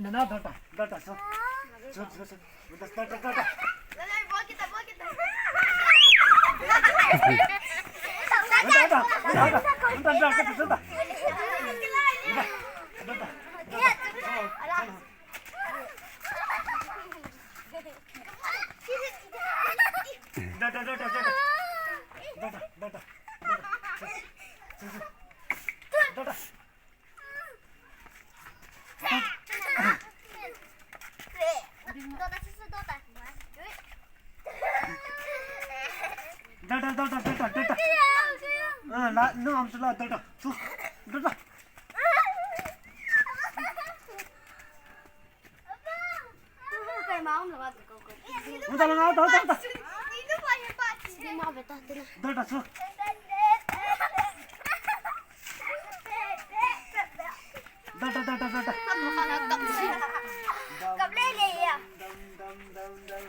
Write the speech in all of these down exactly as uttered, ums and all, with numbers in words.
Nana, dota, dota, so. So, so, so. Dota, dota, dota. Dota, dota, dota. Dota, dota. Dota. Dota, dota, dota, dota. Ah, la, no, am sula, dota. Su, dota. Dota, dota, dota. Dota, su. Dota, dota, dota. Dam, dam, dam, dam. Dota. Dam, dam, dam, dam, dam.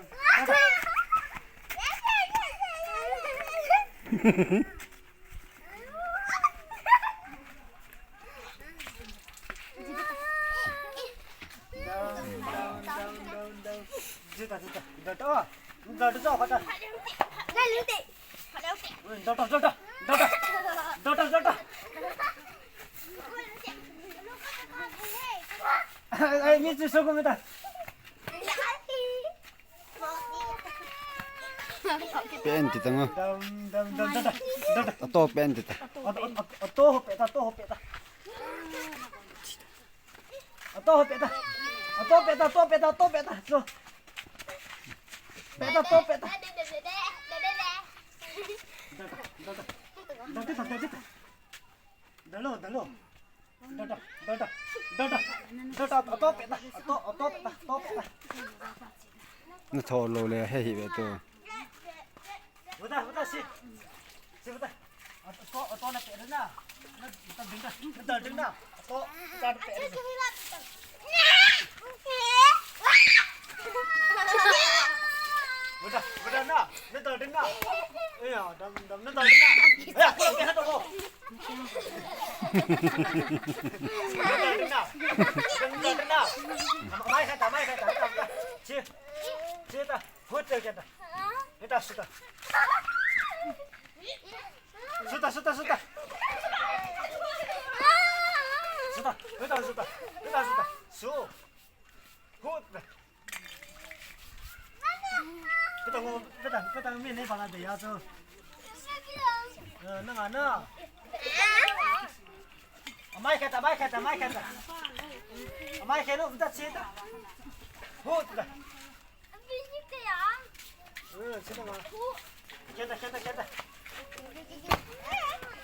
Dota, dota, dota. Dota, dota, dota. Dota, dota, dota. Dota, dota. Ai, ai, mi chu so ko mi ta. Pen ti ta nga. Dam, dam, dam, dam, dam, dam, dam. Ato pen ti ta. Ato, ato, ato ho pe ta, ato ho pe ta. Ato ho pe ta. Ato pe ta, ato pe ta, ato pe ta. So. Pe ta, ato pe ta. Da, da, da, da, da. Da, da, da, da, da. Dalo, dalo. Dota, dota, dota, dota, ato pe ta, ato, ato pe ta, ato pe ta. Na tho lo le he hi ve tu. Vota, vota, si. Si vota. Ato, ato na pe na. Na, na ding na, na ding na. Ato, ato pe na. Vota, vota na, na ding na. Eh, ya, dam, dam, na ding na. Eh, ya, ko pe ha to ko. Mai khat ta, mai khat ta, ta, ta. Chi. Chi ta. Hut te ta. Hita, suta. Suta, suta, suta. Suta, hita, suta. Hita, suta. Su. Hut. Peta ngo, peta, peta mi nei bala de ya chu. Eh, na nga na. Amai khat ta, amai khat ta, amai khat ta. Amai khat no, peta chi ta. Hu ta. Eh, chi ta ma. Khat ta, khat ta, khat ta.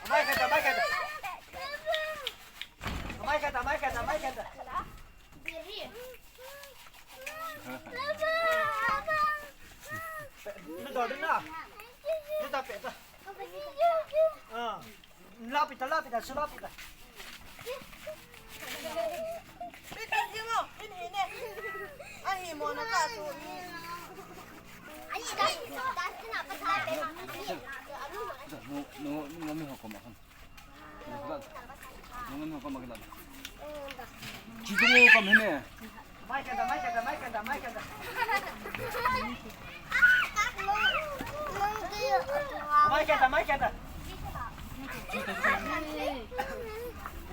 Amai khat ta, amai khat ta. Amai khat ta, amai khat ta, amai khat ta. Na dor na. Na ta pe ta. Ah. La pi ta, la pi ta, su la pi ta. Pi ta ji mo, pi ni ne. Ahi mo na ka tu ni. Ani da, da na pa ta pe ma. No, no, no, mi ho ko ma kan. Nungan ho ka magla. Chidung ho ka mene. Mai khat ta, mai khat ta, mai khat ta, mai khat ta. Mai khat ta, mai khat ta.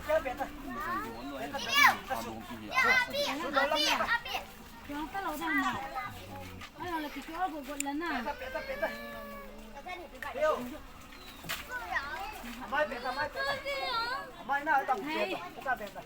Kya beta? Jong ta lo da na. Ai lo la ki ko go go la na. Peta, peta, peta. Yo. Mai peta, mai peta. Mai na ta peta, peta, peta.